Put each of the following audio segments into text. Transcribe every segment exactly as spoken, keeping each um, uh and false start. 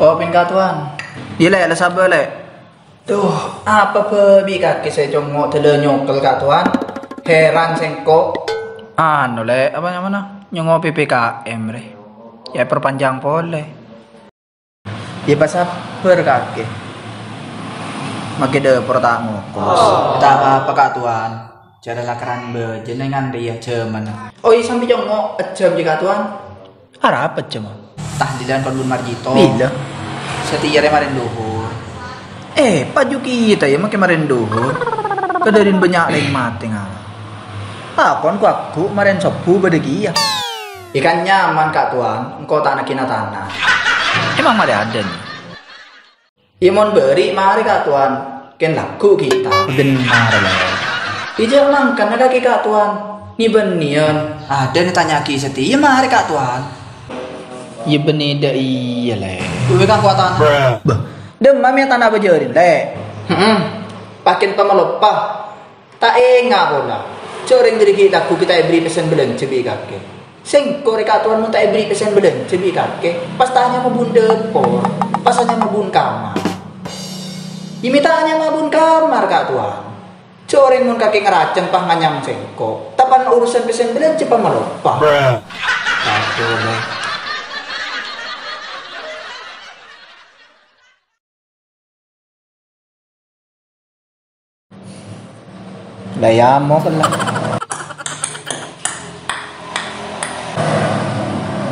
Oh, pèng, Ka' Towan. Iyâ, Lè', la sabâ, Lè'. Duh, apa bâbi kakè sè congngo' dâlâ nyokel, Ka' Towan? Heran sèngko'. Anu, Lè', apa nyamana? Nyongngo' P P K M rè. Yâ, perpanjang polè. Yâ, pasabbhâr kakè. Makkè dâpor ta' ngokos. Ta' apa, Ka' Towan. Jhâ' la lakaran bâjâna ngan rèya jhâmanna. Oh, iyâ, sampè' congngo' ejjhâm, Ka' Towan. Arapa, jhâ', Mon? Tahlilan kon Bun Marjito. Bilâ? Satèya rè marèn dhuhur. Eh, paju kita yâ makkè marèn dhuhur. Kadâddhiyân bânnya' rèng matè ngala. Lakon ku aggu' marèn sobbhu bâdâ kèya. Ikan nyaman, Ka' Towan, engko' ta' nagina tana. Emang marè adân? Yâ, mon bâri' marè, Ka' Towan, kèng lagghu' kita. Bhender, Lè'. Ijâ mangkana kakè, Ka' Towan. Nè-bânnèyan. Adâ nè tanya'aghi satèya marè, Ka' Towan. Yâ, bânnè dâ' iyâ, Lè'. Duwâ' kan kowatan. Bâh, dâmma mè' tana bâjârin, Lè'? He'em. Pakèn pamaloppa. Ta' enga' pola, jhâ' orèng dâri ghi' lagghu' ghi' ta' èberri' pèssèna bâlânjhâ bi' kakè. Sèngko' rè, Ka' Towan, mon ta' èberri' pèssèna bâlânjhâ bi' kakè, pas ta' anyama bun dâpor, pas anyama bun kamar. Yâ, mè' ta' anyama bun kamar, Ka' Towan. Jhâ' orèng mon kakè ngarajâng pas nganyam sèngko', tapana urusan pèssèna bâlânjhâ pamaloppa. Aduh, Lè'. La yâ, mo kella.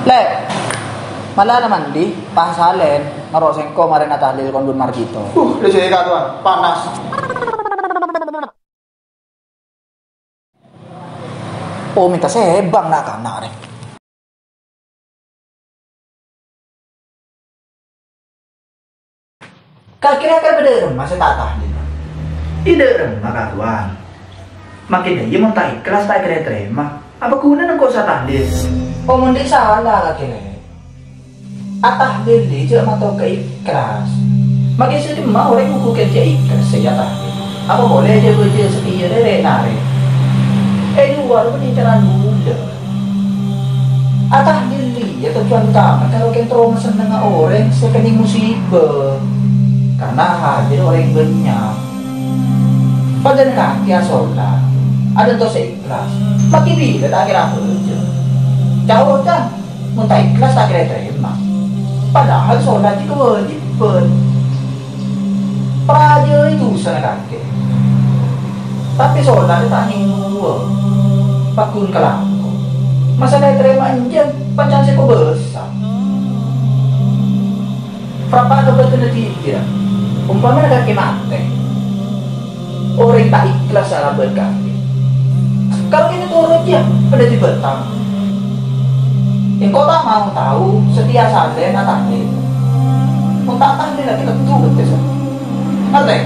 Lè', mala la mandi, pas salèn, maro sèngko' marèna tahlil kon Bun Marjito. Uh, lè' jârèya, Ka' Towan, panas. Oh, mènta sèbâng na'-kana' rè. Kakè rè bâdâ è roma sè ta' tahlil? È dâ' remma, Ka' Towan. Makkèna iyâ mon ta' ikhlas ta' kèra ètarèma. Apa ghunana engko' sè atahlil? Oh, mon dhi' sala kakè rè. Atahlil jhâ' mator ka ikhlas. Makkè sè dimma orèng ongghu kèng jhâ' ikhlas sè atahlil. Apa polè jhâ' bâjâ satèya rè narè. È lowar bânnè carana bulâ. Atahlil jhâ' tojjhuwân utama karo kèng terro masennengnga orèng sè kennèng musibâ. Karna hadir orèng bânnya'. Padâna kakè asolat. Adânto sè ikhlas. Makkè bilâ ta' kèra bâjâ. Ca'-oca'an. Mon ta' ikhlas ta' kèra ètarèma. Padahal solat jiyâ kawâjibhân. Parajâi dusana kakè. Tapè solat ta' nèng duwâ'. Pagghun kalako. Masalah ètarèma enjâ', pancèn sè kobâsa. Parappa'na bâdâna dhika, ompamana kakè matè. Orèng ta' ikhlas alabân kakè. Kalau kènè' torot, yâ, padâ dhibâ tang. Engko' ta' mau tao, satèya salèn atahlil. Mon ta' tahlil, lagi tentu bâtessa. Ngartè?